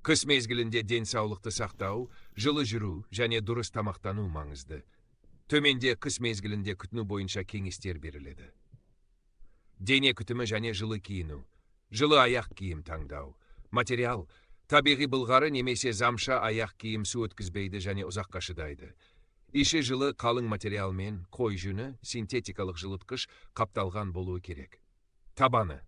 Қыс мезгілінде денсаулықты сақтау, жылы жүру және дұрыс тамақтану маңызды. Төменде қыс мезгілінде күтіну бойынша кеңестер беріледі. Дене күтімі және жылы киіну. Жылы аяқ киім таңдау. Материал: табиғи былғары немесе замша аяқ киім су өткізбейді және ұзаққа шыдайды. Іші жылы қалың материалмен, қой жүні, синтетикалық жылытқыш қапталған болуы керек. Табаны: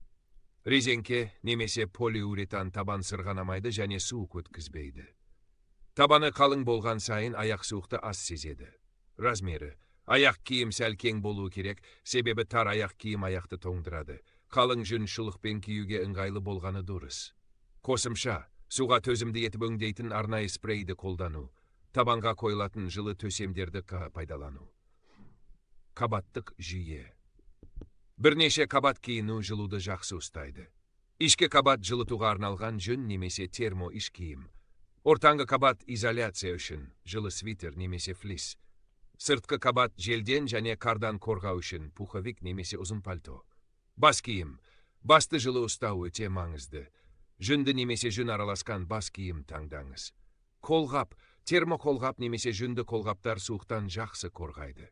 резеңке немесе полиуретан табан сырғанамайды және суық өткізбейді. Табаны қалың болған сайын аяқ суықты аз сезеді. Размері: аяқ киім сәл кең болуы керек, себебі тар аяқ киім аяқты тоңдырады. Қалың жүн шұлықпен киюге ыңғайлы болғаны дұрыс. Қосымша: суға төзімді етіп өңдейтін арнайы спрейді қолдану, табанға қойылатын жылы төсемдерді пайдалану. Қабаттық жүйе: Бірнеше қабат киіну жылуды жақсы ұстайды. Ішкі қабат жылытуға арналған жүн немесе термо іш киім. Ортаңғы қабат изоляция үшін, жылы свитер немесе флис. Сыртқы қабат желден және қардан қорғау үшін, пуховик немесе ұзын пальто. Бас киім: басты жылы ұстау өте маңызды. Жүнді немесе жүн араласқан бас киім таңдаңыз. Қолғап: термоқолғап немесе жүнді қолғаптар суықтан жақсы қорғайды.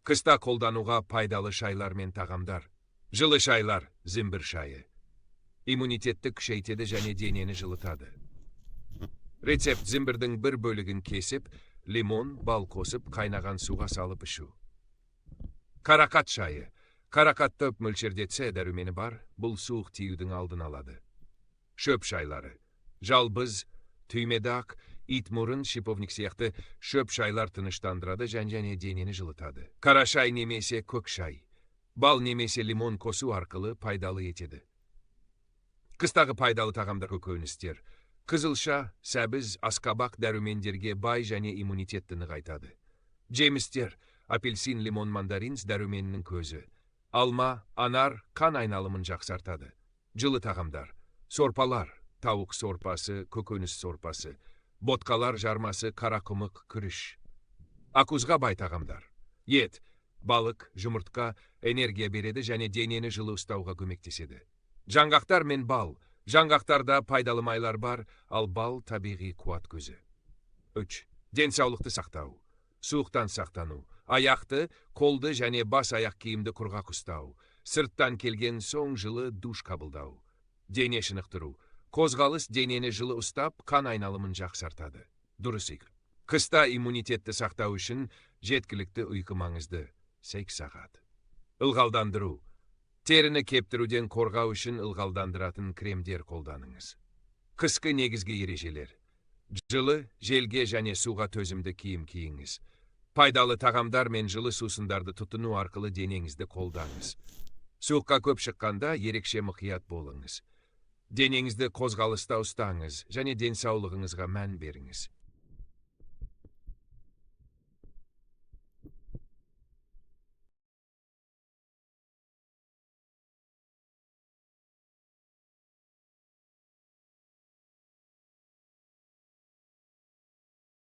Қыста қолдануға пайдалы шайлар мен тағамдар. Жылы шайлар: зімбір шайы. Иммунитетті күшейтеді және денені жылытады. Рецепт: зімбірдің бір бөлігін кесіп, лимон, бал қосып, қайнаған суға салып ішу. Қарақат шайы. Қарақатта көп мөлшерде С дәрумені бар, бұл суық тиюдің алдын алады. Шөп шайлары: Жалбыз, түймедақ, ит мұрын, шиповник сияқты шөп шайлар тыныштандырады және денені жылытады. Қара шай немесе көк шай. Бал немесе лимон қосу арқылы пайдалы етеді. Қыстағы пайдалы тағамдар: көкөністер. Қызылша, сәбіз, асқабақ дәрумендерге бай және иммунитетті нығайтады. Жемістер: апельсин, лимон, мандарин дәруменінің көзі. Алма, анар қан айналымын жақсартады. Жылы тағамдар: Сорпалар, тауық сорпасы, көкөніс сорпасы, ботқалар жармасы, қарақұмық, күріш. Ақуызға бай тағамдар: Ет, балық, жұмыртқа энергия береді және денені жылы ұстауға көмектеседі. Жаңғақтар мен бал. Жаңғақтарда пайдалы майлар бар, ал бал табиғи қуат көзі. 3. Денсаулықты сақтау. Суықтан сақтану. Аяқты, қолды және бас аяқ киімді құрғақ ұстау. Сырттан келген соң жылы душ қабылдау. Дене шынықтыру. Қозғалыс денені жылы ұстап, қан айналымын жақсартады. Дұрыс ұйқы. Қыста иммунитетті сақтау үшін жеткілікті ұйқы маңызды. 8 сағат. Ылғалдандыру. Теріні кептіруден қорғау үшін ылғалдандыратын кремдер қолданыңыз. Қысқы негізгі ережелер. Жылы, желге және суға төзімді киім киіңіз. Пайдалы тағамдар мен жылы сусындарды тұтыну арқылы денеңізді қолдаңыз. Суыққа көп шыққанда ерекше мұқият болыңыз. Денеңізді қозғалыста ұстаңыз және денсаулығыңызға мән беріңіз.